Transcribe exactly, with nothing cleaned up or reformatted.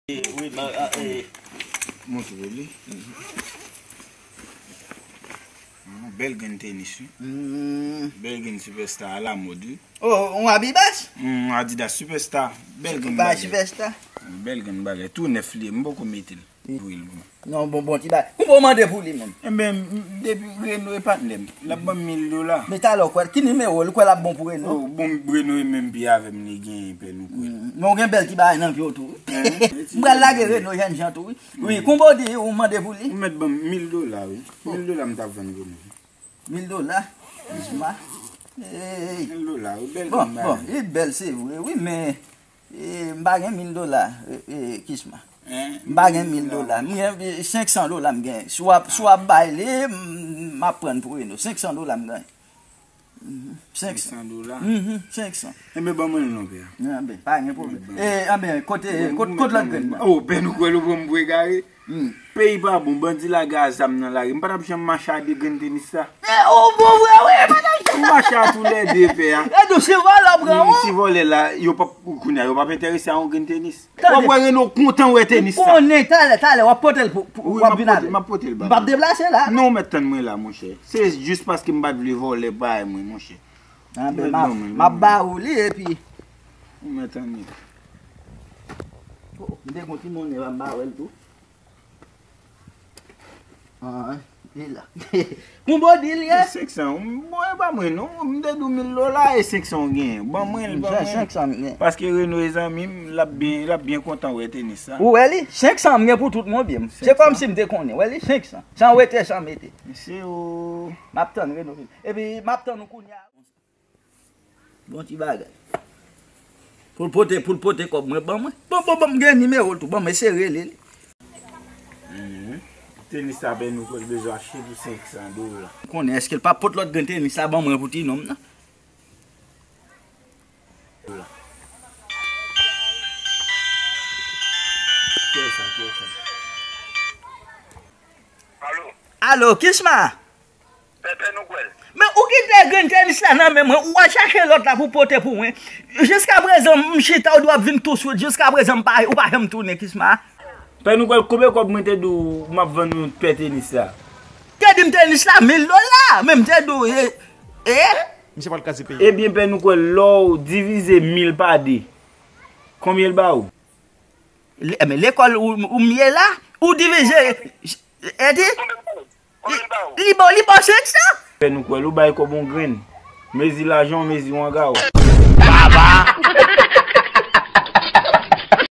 Wi, ba, a, e. Montre li. Ah, bèl grenn tenis, wi. Hmm. Bèl grenn Superstar alamòd, wi. Oh, yon Adidas? Hmm, Adidas Superstar. Bèl grenn bagay. Superstar. Bèl grenn bagay. Tou nèf li ye, m poko mete l. Wi. Pou l, bon. Non, bon, bon ti bagay. Ou pa mande pou li menm. Enben, m, depi Reno e patnè m. L ap ban m mil dola. Men talè w kwè, ki nimewo l, ou kwè l ap bon pou Reno? Oh, bon, Reno e menm pye avè m, li genyen, pè nou kwè. Hmm, men w gen bèl ti bagay nan pye w tou. M pral lage Reno jènjan tou, wi. Wi, konbo di ou mande pou li. Ou mèt ban m mil dola, wi. Mil dola m t ap vann Reno. Mil dola? Jisma. Ey. Mil dola, wi, bèl. Bon, bon, li bèl, se vre, wi, men, e, m pa gen mil dola, e, e, Kisma. M pa gen mil dola. M gen, e, senk san dola m gen. Si w ap, si w ap bay li, m, m ap pran pou Reno. Senk san dola m gen. Mhm, senk san. Senk san dola? Mhm, senk san. Enben, ban mwen l non, pè. Anben, pa gen pwoblèm. E, anben, kote, kote, kote lòt grenn nan? Oh, pè nou kwè l ou pran m pou egare. Hmm. Peyi pa bon, bandi lage a zam nan lari. M pa t ap janm mache a de grenn tenis sa. E, ou bon vre, wi, e pa t ap janm. M mache a toulède, pè a. E nou se vòlè w pran, wi. Si vòlè la, yo p ap, kounye a, yo p ap enterese a yon grenn tenis. W ap wè Reno kontan wè tenis sa. Ou konnen talè, talè, w ap pote l pou, pou, w ap vin avè l. M ap pote l ba. M p ap deplase la. Non, ou mèt tann mwen la, monchè. Se jis paske m pa t vle vòlè bay mwen, monchè. Anben, m ap, m ap ba ou li, epi. Ou mèt tann li. Oh, m te gon ti monnen, m ba ou l tou. Ah, li la. Konbo di l ye? Senk san. Bon, e pa mwen non. M te di w mil dola e senk san w genyen. Ban mwen l, ban mwen l. Senk san m gen. Paske Reno e zanmi m, l ap byen, l ap byen kontan wè tenis sa. Ou wè li? Senk san m gen pou tout mon byen m. Se kòmsi m te konnen. Wè li? Senk san. San wete, san mete. Mesye o. M ap tann Reno vin. Epi, m ap tann ou kounye a. Bon ti bagay. Pou l pote, pou l pote kòb mwen, ban mwen. Bon, bon, bon, m gen nimewo l tou. Ban mwen, se rele li. Mhm. Tenis sa, pè nou kwè l bezwen achte pou senk san dola. Konnen, èske l pa pot lòt grenn tenis sa ban mwen pou ti nonm nan? Dola. Kiyès sa, kiyès sa? Alo? Alo, Kisma? Pèpè nou kwè l. Men ou kite grenn tenis la nan men mwen, ou al chache lòt la pou pote pou mwen. Jiskaprezan, m chita, ou di w ap vin touswit. Jiskaprezan, m pa, ou pa janm tounen, Kisma. Pè nou kwè l, konbyen kòb mwen te di w m ap vann yon pè tenis la? Te di m tenis la mil dola, men m te di w, e, e? Misye pral kraze peyi. Ebyen, pè nou kwè l, lè w divize mil pa de, konbyen l ba ou? Le-, men lekòl ou, ou m ye la, ou divize, e di? Li, li ba w, li ba w senk san. Fè nou kwè, ou bay kòb on grenn. Mezi lajan w, mezi wanga w. Baba!